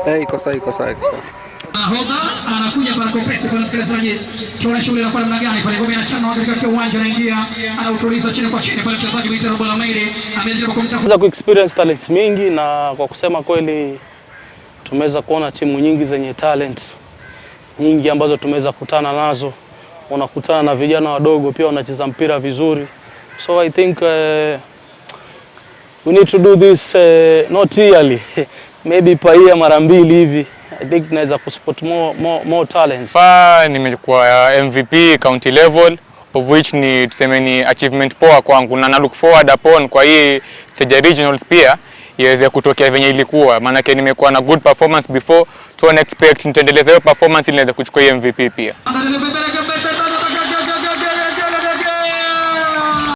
Eh, iko sawa, iko sawa, iko sawa. Nahodha anakuja pale kwa pesa kwa msikilizaji, tuone shughuli inakuwa namna gani pale. Ngome anachana katikati ya uwanja, anaingia, anautuliza chini kwa chini pale, mchezaji Wizara Bola Maili amejaribu kumtafuta Tumeweza ku-experience talents mingi na kwa kusema kweli tumeweza kuona timu nyingi zenye talent nyingi ambazo tumeweza kutana nazo. Unakutana na vijana wadogo pia wanacheza mpira vizuri, so I think we need to do this not yearly, maybe per year mara mbili hivi. I think tunaweza kuspot more talents. Fa nimekuwa MVP county level, of which ni tuseme ni achievement poa kwangu na look forward upon kwa hii stage ya regionals pia iweze kutokea venye ilikuwa, maanake nimekuwa na good performance before, so na expect nitaendeleza hiyo performance ili niweze kuchukua hii MVP pia. Mbele.